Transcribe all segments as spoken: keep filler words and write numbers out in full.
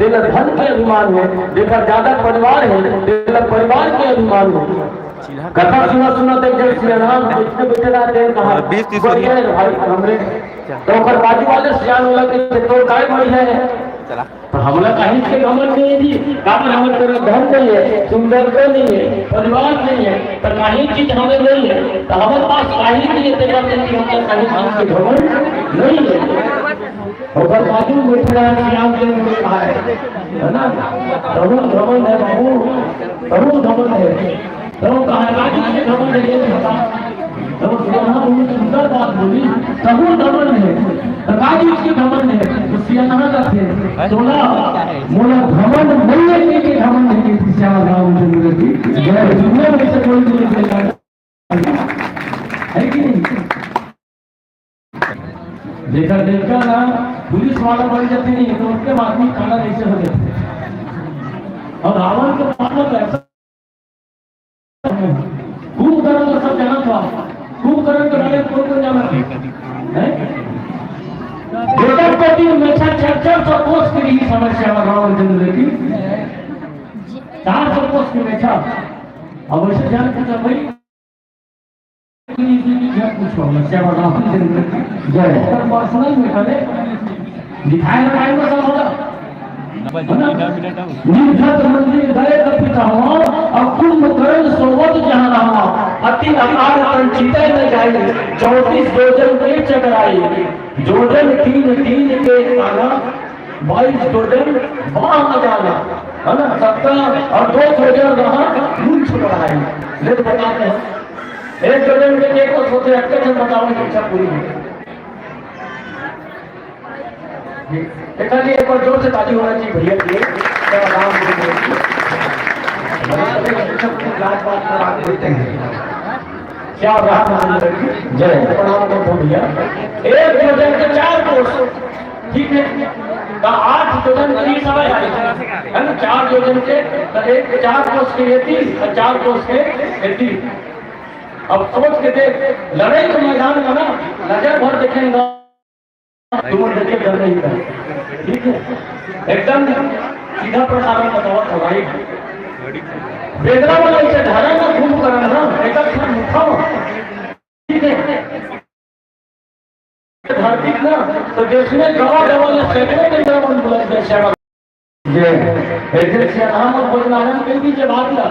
तेला धन के अभिमान हे, जेकर ज्यादा परिवार हे, तेला परिवार के अभिमान हे। कथा सुनत सुनत एक जन सियान बइठे बइठे रहिथे, कहा, हाँ, बीस तीस "बढ़िया हे भाई, हमरे।" त ओकर बाजू वाले सियान ओला कहिथे, "तोर काय बढ़िया हे?" त हमला काहीच के घमंड नइ हे जी, काबर हमर करा धन नइ हे, सुंदरता नइ हे, परिवार नइ हे, त काहीच चीज हमर नइ हे, त हमर पास काहीच नइ हे, तेकर सेती हमला काहीच चीज के घमंड नइ हे। ओकर बाजू में बइठे रहिथे सियान के मुंह खाए, हे ना? तहूं घमंड हे बाबू, तहूं घमंड हे। तहूं कहा, "काजी के घमंड हे, ये बता।" त ओ सियान बहुत सुंदर बात बोली, "तहूं घमंड हे।" त काजी के घमंड हे, त सियान कथे, "तोला, मोला घमंड नइ हे, के घमंड हे।" कि सियान रामचंद्र की जय। दुनिया में से कोई भी नहीं, हे कि नहीं? जेकर लइका ना पुलिस वाला बन जाथे नहीं, त ओकर माध्यमिक कांड अइसे हो जाथे। अउ रावण के मामला तो ऐसा हे। कुंभकर्ण तो सब जानत हव, कुंभकर्ण के बारे में कोन कोन जानत हे? हैं? बेटा पति मेछा चार चार सौ कोस के रहिस हमर सियान रामचंद्र की, चार सौ कोस के मेछा। अब वइसे जान के भाई, जय। ओकर पर्सनल में करे, दिखाए ना time में सब होला। हे ना? निर्घत मंदिर गए कपि कहवाँ, अउ कुंभकर्ण सोवत जहाँ रहवाँ। अति अपार तन चितै न जाई, चौंतीस जोजन के चकराई। जोजन तीन तीन के आना, बाईस जोजन बाह न जाना, हे ना? सत्तर अउ दो जोजन रहा मूंछ बढ़ाई। ले तो बताते हैं। एक जोजन के एक कोस होथे, अतके झन बतावव, शिक्षा पूरी हे। जी, एकर लिए एक बार जोर से ताली होना चाहिए भैया के लिए। क्या राम जी के लिए। बड़ा बड़े शिक्षक को लात बात में रात देते हैं। क्या राम जी की जय। प्रणाम करता हूँ भैया। एक जोजन के चार कोस, ठीक है, त आठ जोजन के लिए समय आए, हे ना? चार जोजन के, त एक चार कोस के एती अउ चार कोस के एती। अब सोच के देख, लड़ाई के मैदान में ना, नजर भर देखेंगे, तुम देखे डर नहीं था, ठीक है, एकदम सीधा प्रसारण बतावत हँव भाई। बेदरा वाला इसे धारा ना खूब करना ना, एक अच्छा मुठा, ठीक है। धरती ना, त देश में गवा गवा ले सैकड़ों के जवान बुलंद है सेवा। ये, ऐसे से हम और भोजनालय में कह दीजिए बात ना।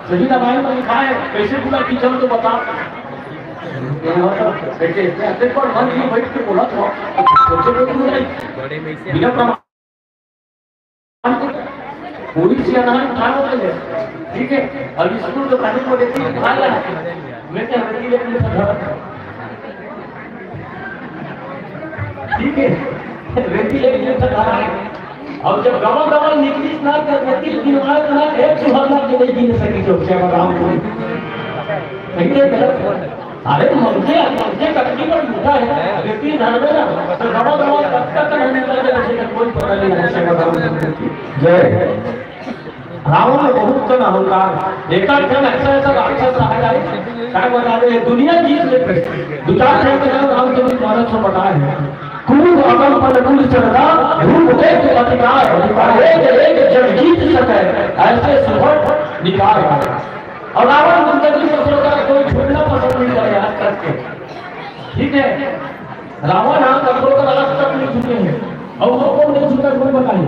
सही ना भाई, मैं लिखा है, कैसे बुला कि चल तो बता। देखिए, इतने अच्छे पर मन नहीं बैठ के बोला था। सोचे कोई नहीं। बिना प्रमाण पूरी सियान उठा लो पहले, ठीक है? अब स्कूल तो पहले को देखिए, उठा ला। मैं क्या, रेती लेके नहीं था घर। ठीक है, रेती लेके नहीं था घर। अब जब गवा गवा निकली ना, तो रेती गिनवाए तो ना, एक सुहाना के नहीं गिन सकी जो क्या बताऊं तुम्हें। सही है, गलत है। अरे, मनखे, मनखे कटकी पर झूठा है। अगर तीन हजार में ना, तो दवा, दवा कब तक रहने लगे, किसी का कोई पता नहीं है, ऐसे बताओ। जय। रावण में बहुत कन अहंकार, एक आध जन ऐसा, ऐसा राक्षस रहा जाए, क्या बता दे, दुनिया जीत लेते। दो चार जन के नाम राम के भी मानस में बताए हैं। क्रूर अकम्पन कुल सरदा, रूप देख अधिकार, एक, एक जग जीत सके, ऐसे सुभट निकार। अउ रावण जिंदगी में सोचता कोई छूटना पसंद नहीं करे आज तक के। ठीक है, रावण हा ककरो कर आज तक नहीं छूटे हैं। अउ वो कौन नहीं छूटा, कोई बताइए।